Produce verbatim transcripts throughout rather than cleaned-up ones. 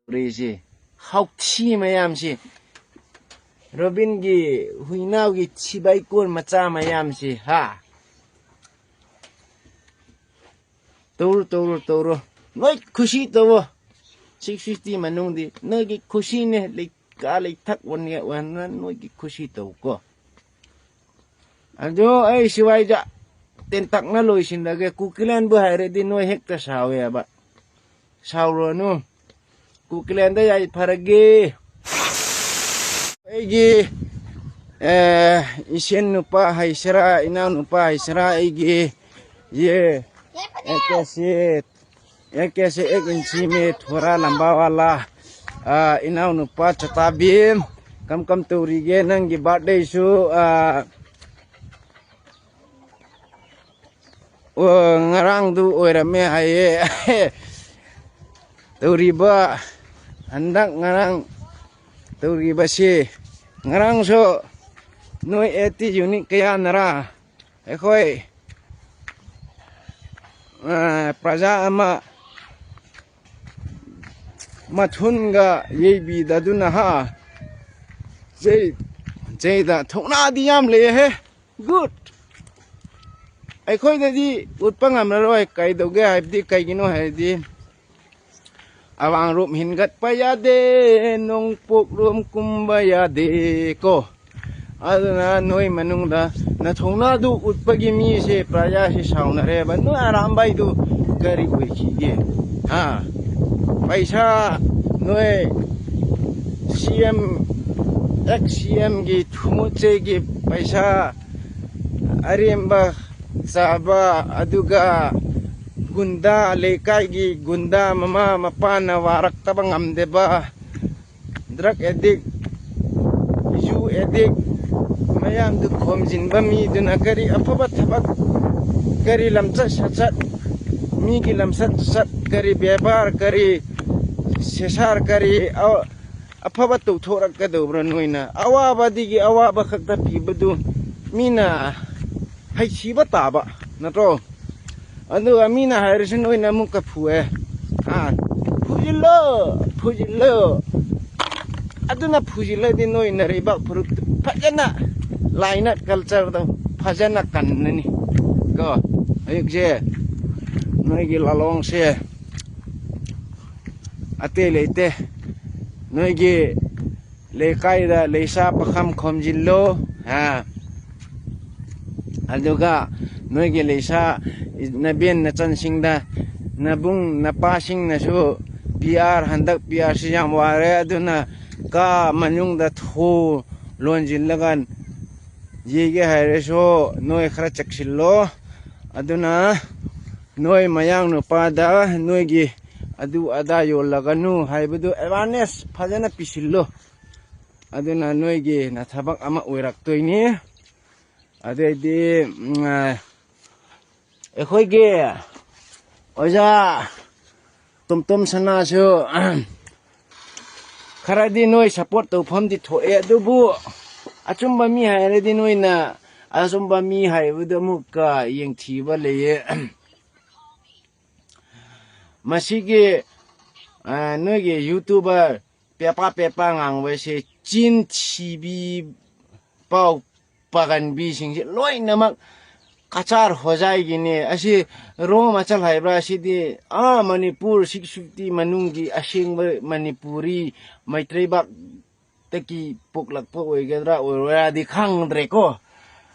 ꯎꯔꯤꯁꯤ, ꯍꯥꯎꯊꯤ ꯃꯌꯥꯝꯁꯤ, ꯔꯣꯕꯤꯟꯒꯤ ꯍꯨꯏꯅꯥꯎꯒꯤ ꯊꯤꯕꯥꯏꯀꯣꯟ ꯃꯆꯥ ꯃꯌꯥꯝꯁꯤ, ꯍꯥ? ꯇꯧꯔꯣ, ꯇꯧꯔꯣ, ꯇꯧꯔꯣ꯫ ꯅꯣꯏ ꯈꯨꯁꯤ ꯇꯧꯋꯣ꯫ ꯁꯤꯛꯁ ꯐꯤꯐꯇꯤ ꯃꯅꯨꯡꯗꯤ ꯅꯣꯏꯒꯤ ꯈꯨꯁꯤꯅꯦ꯫ ꯂꯩꯀꯥ ꯂꯩꯊꯛ ꯑꯣꯟꯒꯦ ꯑꯣꯏꯍꯟꯗꯅ ꯅꯣꯏꯒꯤ ꯈꯨꯁꯤ ꯇꯧꯀꯣ꯫ ꯑꯗꯣ ꯑꯩ ꯁꯤꯋꯥꯏꯗ ꯇꯦꯟꯇꯛꯅ ꯂꯣꯏꯁꯤꯜꯂꯒꯦ꯫ ꯀꯨꯀꯤꯂꯦꯟꯕꯨ ꯍꯥꯏꯔꯗꯤ ꯅꯣꯏ ꯍꯦꯛꯇ ꯁꯥꯎꯋꯦꯕ꯫ ꯁꯥꯎꯔꯨꯔꯅꯨ꯫ ꯀꯨꯀꯤꯂꯦꯟꯗ ꯌꯥꯏꯐꯔꯒꯦ꯫ ꯑꯩꯒꯤ, ꯑꯦ, ꯏꯁꯦꯟ ꯅꯨꯄꯥ ꯍꯥꯏꯁꯤꯔꯥ, ꯏꯅꯥꯎ ꯅꯨꯄꯥ ꯍꯥꯏꯁꯤꯔꯥ, ꯑꯩꯒꯤ, ꯌꯦ, ꯑꯦ, ꯀꯦꯁꯦꯠ, ꯑꯦ, ꯀꯦꯁꯦꯠ ꯑꯦꯛ ꯏꯟꯆꯤ ꯃꯦ ꯊꯣꯔꯥ ꯂꯝꯕꯥ ꯋꯥꯂꯥ, ꯑ, ꯏꯅꯥꯎ ꯅꯨꯄꯥ ꯆꯇꯥꯕꯤꯝ, ꯀꯝ ꯀꯝ ꯇꯧꯔꯤꯒꯦ? ꯅꯪꯒꯤ ꯕꯥꯔꯗꯦꯁꯨ, ꯑ, ꯑꯣ, ꯉꯔꯥꯡꯗꯨ ꯑꯣꯏꯔꯝꯃꯦ ꯍꯥꯏꯌꯦ꯫ ꯇꯧꯔꯤꯕ, ꯍꯟꯗꯛ ꯉꯔꯥꯡ ꯇꯧꯔꯤꯕꯁꯤ, ꯉꯔꯥꯡꯁꯨ ꯅꯣꯏ ꯑꯦꯠꯇꯤ ꯌꯨꯅꯤꯠ ꯀꯌꯥꯅꯔꯥ ꯑꯩꯈꯣꯏ, ꯑ, ꯄ꯭ꯔꯖꯥ ꯑꯃ ꯃꯊꯨꯟꯒ ꯌꯩꯕꯤꯗꯗꯨꯅ, ꯍꯥ, ꯆꯩ-, ꯆꯩꯗ ꯊꯧꯅꯥꯗꯤ ꯌꯥꯝ ꯂꯩꯌꯦꯍꯦ꯫ ꯒꯨꯗ꯫ ꯑꯩꯈꯣꯏꯗꯗꯤ ꯎꯠꯄ ꯉꯝꯂꯔꯣꯏ꯫ ꯀꯩꯗꯧꯒꯦ ꯍꯥꯏꯕꯗꯤ, ꯀꯩꯒꯤꯅꯣ ꯍꯥꯏꯔꯗꯤ, ꯑꯋꯥꯡꯔꯣꯝ ꯍꯤꯟꯒꯠꯄ ꯌꯥꯗꯦ, ꯅꯣꯡꯄꯣꯛꯂꯣꯝ ꯀꯨꯝꯕ ꯌꯥꯗꯦ ꯀꯣ꯫ ꯑꯗꯨꯅ ꯅꯣꯏ ꯃꯅꯨꯡꯗ ꯅꯊꯧꯅꯥꯗꯨ ꯎꯠꯄꯒꯤ ꯃꯤꯁꯦ ꯄ꯭ꯔꯖꯥꯁꯤ ꯁꯥꯎꯅꯔꯦꯕ꯫ ꯅꯣꯏ ꯑꯔꯥꯝꯕꯥꯏꯗꯨ ꯀꯔꯤ ꯑꯣꯏꯈꯤꯒꯦ? ꯍꯥ? ꯄꯩꯁꯥ ꯅꯣꯏ ꯁꯤ ꯑꯦꯝ, ꯑꯦꯛꯁ ꯁꯤ ꯑꯦꯝꯒꯤ ꯊꯨꯃꯨꯠꯆꯦꯒꯤ ꯄꯩꯁꯥ ꯑꯔꯦꯝꯕ ꯆꯥꯕ, ꯑꯗꯨꯒ ꯒꯨꯟꯗꯥ, ꯂꯩꯀꯥꯏꯒꯤ ꯒꯨꯟꯗꯥ, ꯃꯃꯥ ꯃꯄꯥꯅ ꯋꯥꯔꯛꯇꯕ ꯉꯝꯗꯕ, ꯗ꯭ꯔꯒ ꯑꯦꯗꯤꯛ, ꯌꯨ ꯑꯦꯗꯤꯛ ꯃꯌꯥꯝꯗꯨ ꯈꯣꯝꯖꯤꯟꯕ ꯃꯤꯗꯨꯅ ꯀꯔꯤ ꯑꯐꯕ ꯊꯕꯛ, ꯀꯔꯤ ꯂꯝꯆꯠ ꯁꯥꯆꯠ, ꯃꯤꯒꯤ ꯂꯝꯆꯠ ꯁꯥꯆꯠ, ꯀꯔꯤ ꯕꯦꯕꯥꯔ, ꯀꯔꯤ ꯁꯦꯁꯥꯔ, ꯀꯔꯤ ꯑ-, ꯑꯐꯕ ꯇꯧꯊꯣꯔꯛꯀꯗꯧꯕ꯭ꯔꯥ? ꯅꯣꯏꯅ ꯑꯋꯥꯕꯗꯒꯤ ꯑꯋꯥꯕ ꯈꯛꯇ ꯄꯤꯕꯗꯨ ꯃꯤꯅ ꯍꯩꯊꯤꯕ ꯇꯥꯕ ꯅꯠꯇ꯭ꯔꯣ? ꯑꯗꯨꯒ ꯃꯤꯅ ꯍꯥꯏꯔꯁꯨ ꯅꯣꯏꯅ ꯑꯃꯨꯛꯀ ꯐꯨꯑꯦ꯫ ꯑꯥ, ꯐꯨꯖꯤꯜꯂꯣ, ꯐꯨꯖꯤꯜꯂꯣ꯫ ꯑꯗꯨꯅ ꯐꯨꯖꯤꯜꯂꯗꯤ ꯅꯣꯏ ꯅꯔꯩꯕꯥꯛ ꯐꯨꯔꯨꯞꯇꯨ ꯐꯖꯅ ꯂꯥꯏꯅ ꯀꯜꯆꯔꯗ ꯐꯖꯅ ꯀꯟꯅꯅꯤ꯫ ꯀꯣ, ꯍꯧꯖꯤꯛꯁꯦ ꯅꯣꯏꯒꯤ ꯂꯥꯂꯣꯡꯁꯦ ꯑꯇꯩ ꯂꯩꯇꯦ꯫ ꯅꯣꯏꯒꯤ ꯂꯩꯀꯥꯏꯗ ꯂꯩꯁꯥ ꯄꯥꯈꯪ ꯈꯣꯝꯖꯤꯜꯂꯣ꯫ ꯍꯥ꯫ ꯑꯗꯨꯒ ꯅꯣꯏꯒꯤ ꯂꯩꯁꯥ ꯅꯕꯦꯟ ꯅꯆꯟꯁꯤꯡꯗ, ꯅꯕꯨꯡ ꯅꯄꯥꯁꯤꯡꯅꯁꯨ ꯄꯤ ꯑꯥꯔ, ꯍꯟꯗꯛ ꯄꯤ ꯑꯥꯔꯁꯤ ꯌꯥꯝ ꯋꯥꯔꯦ, ꯑꯗꯨꯅ ꯀꯥ ꯃꯅꯨꯡꯗ ꯊꯣꯡ ꯂꯣꯟꯁꯤꯜꯂꯒ ꯌꯩꯒꯦ ꯍꯥꯏꯔꯁꯨ ꯅꯣꯏ ꯈꯔ ꯆꯦꯛꯁꯤꯜꯂꯣ꯫ ꯑꯗꯨꯅ ꯅꯣꯏ ꯃꯌꯥꯡ ꯅꯨꯄꯥꯗ ꯅꯣꯏꯒꯤ ꯑꯗꯨ ꯑꯗꯥ ꯌꯣꯜꯂꯒꯅꯨ ꯍꯥꯏꯕꯗꯨ awareness ꯐꯖꯅ ꯄꯤꯁꯤꯜꯂꯣ꯫ ꯑꯗꯨꯅ ꯅꯣꯏꯒꯤ ꯅꯊꯕꯛ ꯑꯃ ꯑꯣꯏꯔꯛꯇꯣꯏꯅꯤ꯫ ꯑꯗꯩꯗꯤ, ꯎꯝ, ꯑꯩꯈꯣꯏꯒꯤ ꯑꯣꯖꯥ ꯇꯣꯝꯇꯣꯝ ꯁꯅꯥꯁꯨ ꯈꯔꯗꯤ ꯅꯣꯏ support ꯇꯧꯐꯝꯗꯤ ꯊꯣꯛꯑꯦ, ꯑꯗꯨꯕꯨ ꯑꯆꯨꯝꯕ ꯃꯤ ꯍꯥꯏꯔꯗꯤ ꯅꯣꯏꯅ ꯑꯆꯨꯝꯕ ꯃꯤ ꯍꯥꯏꯕꯗꯨ ꯑꯃꯨꯛꯀ ꯌꯦꯡꯊꯤꯕ ꯂꯩꯌꯦ꯫ ꯃꯁꯤꯒꯤ, ꯑ, ꯅꯣꯏꯒꯤ YouTuber ꯄꯦꯄꯥ ꯄꯦꯄꯥ ꯉꯥꯡꯕꯁꯦ ꯆꯤꯟ ꯊꯤꯕꯤ ꯄꯥꯎ ꯄꯥꯒꯟꯕꯤꯁꯤꯡꯁꯦ ꯂꯣꯏꯅꯃꯛ ꯀꯆꯥꯔ ꯍꯣꯖꯥꯏꯒꯤꯅꯦ꯫ ꯑꯁꯤ ꯔꯣ ꯃꯆꯜ ꯍꯥꯏꯕ꯭ꯔꯥ? ꯑꯁꯤꯗꯤ, ꯑꯥ, ꯃꯅꯤꯄꯨꯔ six fifty ꯃꯅꯨꯡꯒꯤ ꯑꯁꯦꯡꯕ ꯃꯅꯤꯄꯨꯔꯤ ꯃꯩꯇ꯭ꯔꯩꯕꯥꯛꯇꯒꯤ ꯄꯣꯛꯂꯛꯄ ꯑꯣꯏꯒꯗ꯭ꯔꯥ ꯑꯣꯏꯔꯣꯏꯔꯥꯗꯤ ꯈꯪꯗ꯭ꯔꯦꯀꯣ꯫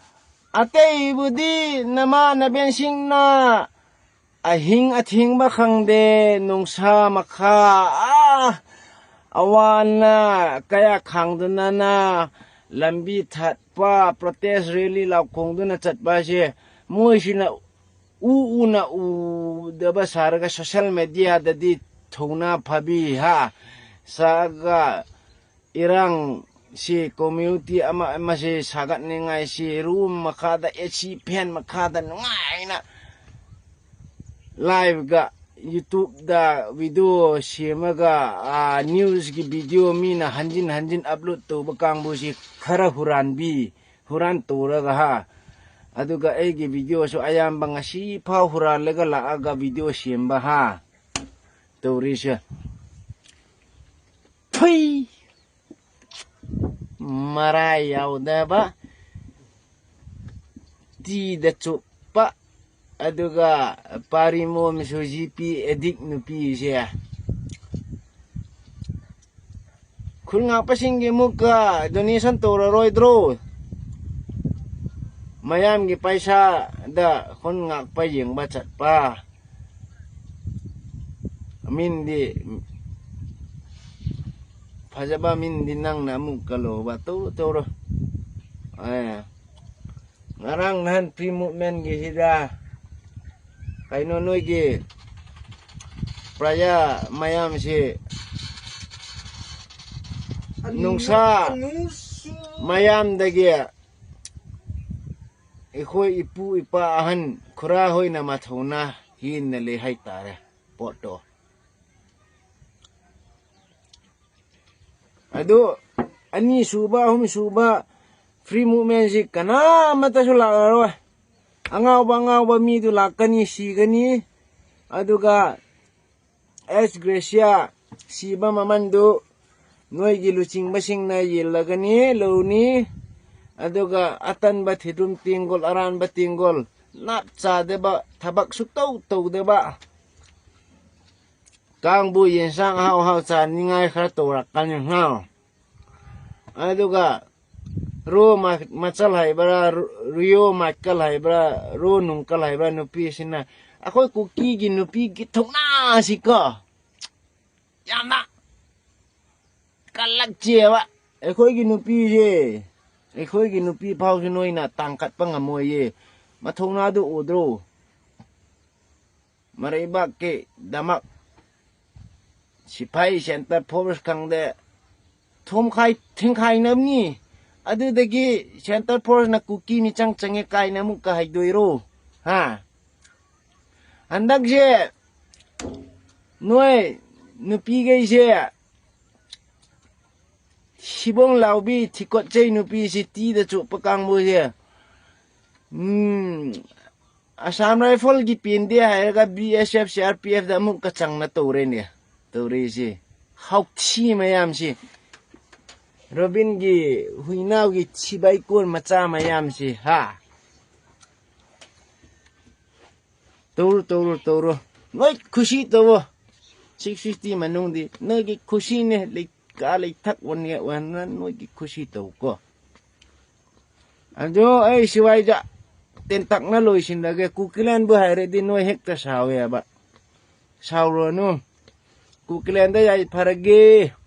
ꯑꯇꯩꯕꯨꯗꯤ ꯅꯃꯥ ꯅꯕꯦꯟꯁꯤꯡꯅ ꯑꯍꯤꯡ ꯑꯊꯦꯡꯕ ꯈꯪꯗꯦ, ꯅꯨꯡꯁꯥ ꯃꯈꯥ, ꯑꯥ, ꯑꯋꯥꯅ ꯀꯌꯥ ꯈꯥꯡꯗꯨꯅꯅ ꯂꯝꯕꯤ ꯊꯠꯄ, protest rally ꯂꯥꯎꯈꯣꯡꯗꯨꯅ ꯆꯠꯄ ꯍꯥꯏꯁꯦ, ꯃꯣꯏꯁꯤꯅ ꯎ ꯎꯅ ꯎꯗꯕ ꯁꯥꯔꯒ social mediaꯗꯗꯤ ꯊꯧꯅꯥ ꯐꯕꯤ, ꯍꯥ, ꯁꯥꯒ ꯏꯔꯥꯡꯁꯤ, community ꯑꯃ ꯑꯃꯁꯤ ꯁꯥꯒꯠꯅꯤꯡꯉꯥꯏꯁꯤ, room ꯃꯈꯥꯗ AC fan ꯃꯈꯥꯗ ꯅꯨꯡꯉꯥꯏꯅ liveꯒ YouTubeꯗ video ꯁꯦꯝꯃꯒ, ꯑꯥ, newsꯀꯤ video ꯃꯤꯅ ꯍꯟꯖꯤꯟ ꯍꯟꯖꯤꯟ upload ꯇꯧꯕ ꯀꯥꯡꯕꯨꯁꯤ ꯈꯔ ꯍꯨꯔꯥꯟꯕꯤ, ꯍꯨꯔꯥꯟ ꯇꯧꯔꯒ, ꯍꯥ, ꯑꯗꯨꯒ ꯑꯩꯒꯤ videoꯁꯨ ꯑꯌꯥꯝꯕ ꯉꯁꯤ ꯐꯥꯎ ꯍꯨꯔꯥꯜꯂꯒ ꯂꯥꯛꯑꯒ video ꯁꯦꯝꯕ, ꯍꯥ, ꯇꯧꯔꯤꯁꯦ꯫ ꯐꯩ! ꯃꯔꯥꯏ ꯌꯥꯎꯗꯕ, ꯇꯤꯗ ꯆꯨꯞꯄ, ꯑꯗꯨꯒ ꯄꯥꯔꯤꯃꯣꯝꯁꯨ ꯖꯤ ꯄꯤ ꯑꯦꯗꯤꯛ ꯅꯨꯄꯤꯁꯦ꯫ ꯈꯨꯜ ꯉꯥꯛꯄꯁꯤꯡꯒꯤ ꯑꯃꯨꯛꯀ ꯗꯣꯅꯦꯁꯟ ꯇꯧꯔꯔꯣꯏꯗ꯭ꯔꯣ? ꯃꯌꯥꯝꯒꯤ ꯄꯩꯁꯥꯗ ꯈꯨꯟ ꯉꯥꯛꯄ ꯌꯦꯡꯕ ꯆꯠꯄ꯫ ꯃꯤꯟꯗꯤ ꯐꯖꯕ ꯃꯤꯟꯗꯤ ꯅꯪꯅ ꯑꯃꯨꯛ ꯀꯜꯂꯣꯕ꯫ ꯇꯧꯔꯣ, ꯇꯧꯔꯣ꯫ ꯑꯦ, ꯉꯔꯥꯡ ꯅꯍꯥꯟ ꯐ꯭ꯔꯤ ꯃꯨꯚꯃꯦꯟꯒꯤ ꯍꯤꯗ ꯀꯩꯅꯣ ꯅꯣꯏꯒꯤ ꯄ꯭ꯔꯖꯥ ꯃꯌꯥꯝꯁꯤ ꯅꯨꯡꯁꯥ ꯃꯌꯥꯝꯗꯒꯤ ꯑꯩꯈꯣꯏ ꯏꯄꯨ ꯏꯄꯥ ꯑꯍꯟ ꯈꯨꯔꯥ ꯍꯣꯏꯅ ꯃꯊꯧꯅꯥ ꯍꯦꯟꯅ ꯂꯩ ꯍꯥꯏꯇꯥꯔꯦ ꯄꯣꯠꯇꯣ꯫ ꯑꯗꯨ ꯑꯅꯤꯁꯨꯕ, ꯑꯍꯨꯝꯁꯨꯕ ꯐ꯭ꯔꯤ ꯃꯨꯚꯃꯦꯟꯁꯤ ꯀꯅꯥꯃꯠꯇꯁꯨ ꯂꯥꯛꯑꯔꯣꯏ꯫ ꯑꯉꯥꯎꯕ ꯑꯉꯥꯎꯕ ꯃꯤꯗꯨ ꯂꯥꯛꯀꯅꯤ, ꯁꯤꯒꯅꯤ꯫ ꯑꯗꯨꯒ ꯑꯦꯁ ꯒ꯭ꯔꯦꯁꯤꯌꯥ ꯁꯤꯕ ꯃꯃꯟꯗꯨ ꯅꯣꯏꯒꯤ ꯂꯨꯆꯤꯡꯕꯁꯤꯡꯅ ꯌꯦꯜꯂꯒꯅꯤ, ꯂꯧꯅꯤ꯫ ꯑꯗꯨꯒ ꯑꯇꯟꯕ ꯊꯤꯗꯨꯝ ꯇꯦꯡꯒꯣꯜ, ꯑꯔꯥꯟꯕ ꯇꯦꯡꯒꯣꯜ, ꯅꯥꯞ ꯆꯥꯗꯕ, ꯊꯕꯛ ꯁꯨꯛꯇꯧ ꯇꯧꯗꯕ ꯀꯥꯡꯕꯨ ꯌꯦꯟꯁꯥꯡ ꯑꯍꯥꯎ ꯑꯍꯥꯎ ꯆꯥꯅꯤꯡꯉꯥꯏ ꯈꯔ ꯇꯧꯔꯛꯀꯅꯤ ꯍꯥ꯫ ꯑꯗꯨꯒ ꯔꯣ ꯃ-, ꯃꯆꯜ ꯍꯥꯏꯕ꯭ꯔꯥ, ꯔꯣ-, ꯔꯤꯌꯣ ꯃꯥꯏꯀꯜ ꯍꯥꯏꯕ꯭ꯔꯥ, ꯔꯣ ꯅꯨꯡꯀꯜ ꯍꯥꯏꯕ꯭ꯔꯥ ꯅꯨꯄꯤꯁꯤꯅ ꯑꯩꯈꯣꯏ ꯀꯨꯀꯤꯒꯤ ꯅꯨꯄꯤꯒꯤ ꯊꯧꯅꯥꯁꯤꯀꯣ ꯌꯥꯝꯅ ꯀꯜꯂꯛꯆꯦꯕ꯫ ꯑꯩꯈꯣꯏꯒꯤ ꯅꯨꯄꯤꯁꯦ, ꯑꯩꯈꯣꯏꯒꯤ ꯅꯨꯄꯤ ꯐꯥꯎꯁꯨ ꯅꯣꯏꯅ ꯇꯥꯡꯈꯠꯄ ꯉꯝꯃꯣꯏꯌꯦ꯫ ꯃꯊꯧꯅꯥꯗꯨ ꯎꯗ꯭ꯔꯣ? ꯃꯔꯩꯕꯥꯛꯀꯤꯗꯃꯛ ꯁꯤꯐꯥꯏ, ꯁꯦꯟꯇꯔ ꯐꯣꯔꯁ ꯈꯪꯗꯦ, ꯊꯣꯝꯈꯥꯏ ꯊꯤꯡꯈꯥꯏꯅꯕꯅꯤ꯫ ꯑꯗꯨꯗꯒꯤ ꯁꯦꯟꯇꯔ ꯐꯣꯔꯁꯅ ꯀꯨꯀꯤ ꯃꯤꯆꯪ ꯆꯪꯉꯦ ꯀꯥꯏꯅ ꯑꯃꯨꯛꯀ ꯍꯥꯏꯗꯣꯏꯔꯣ? ꯍꯥ? ꯍꯟꯗꯛꯁꯦ ꯅꯣꯏ ꯅꯨꯄꯤꯈꯩꯁꯦ ꯁꯤꯕꯣꯡ ꯂꯥꯎꯕꯤ ꯊꯤꯀꯣꯠꯆꯩ ꯅꯨꯄꯤꯁꯤ ꯇꯤꯗ ꯆꯨꯞꯄ ꯀꯥꯡꯕꯨꯁꯦ꯫ ꯎꯝ, ꯑꯁꯥꯝ ꯔꯥꯏꯐꯜꯒꯤ ꯄꯦꯟꯗꯦ ꯍꯥꯏꯔꯒ ꯕꯤ ꯑꯦꯁ ꯑꯦꯐ, ꯁꯤ ꯑꯥꯔ ꯄꯤ ꯑꯦꯐꯇ ꯑꯃꯨꯛꯀ ꯆꯪꯅ ꯇꯧꯔꯦꯅꯦ ꯇꯧꯔꯤꯁꯤ꯫ ꯍꯥꯎꯊꯤ ꯃꯌꯥꯝꯁꯤ, ꯔꯣꯕꯤꯟꯒꯤ ꯍꯨꯏꯅꯥꯎꯒꯤ ꯁꯤꯕꯥꯏ ꯀꯣꯟ ꯃꯆꯥ ꯃꯌꯥꯝꯁꯤ, ꯍꯥ? ꯇꯧꯔꯣ, ꯇꯧꯔꯣ, ꯇꯧꯔꯣ꯫ ꯅꯣꯏ ꯈꯨꯁꯤ ꯇꯧꯋꯣ꯫ ꯁꯤꯛꯁ ꯐꯤꯐꯇꯤ ꯃꯅꯨꯡꯗꯤ ꯅꯣꯏꯒꯤ ꯈꯨꯁꯤꯅꯦ꯫ ꯂꯩꯀꯥ ꯂꯩꯊꯛ ꯑꯣꯟꯒꯦ ꯑꯣꯏꯍꯟꯗꯅ ꯅꯣꯏꯒꯤ ꯈꯨꯁꯤ ꯇꯧꯀꯣ꯫ ꯑꯗꯣ ꯑꯩ ꯁꯤꯋꯥꯏꯗ ꯇꯦꯟꯇꯛꯅ ꯂꯣꯏꯁꯤꯜꯂꯒꯦ꯫ ꯀꯨꯀꯤꯂꯦꯟꯕꯨ ꯍꯥꯏꯔꯗꯤ ꯅꯣꯏ ꯍꯦꯛꯇ ꯁꯥꯎꯋꯦꯕ꯫ ꯁꯥꯎꯔꯨꯔꯅꯨ꯫ ꯀꯨꯀꯤꯂꯦꯟꯗ ꯌꯥꯏꯐꯔꯒꯦ꯫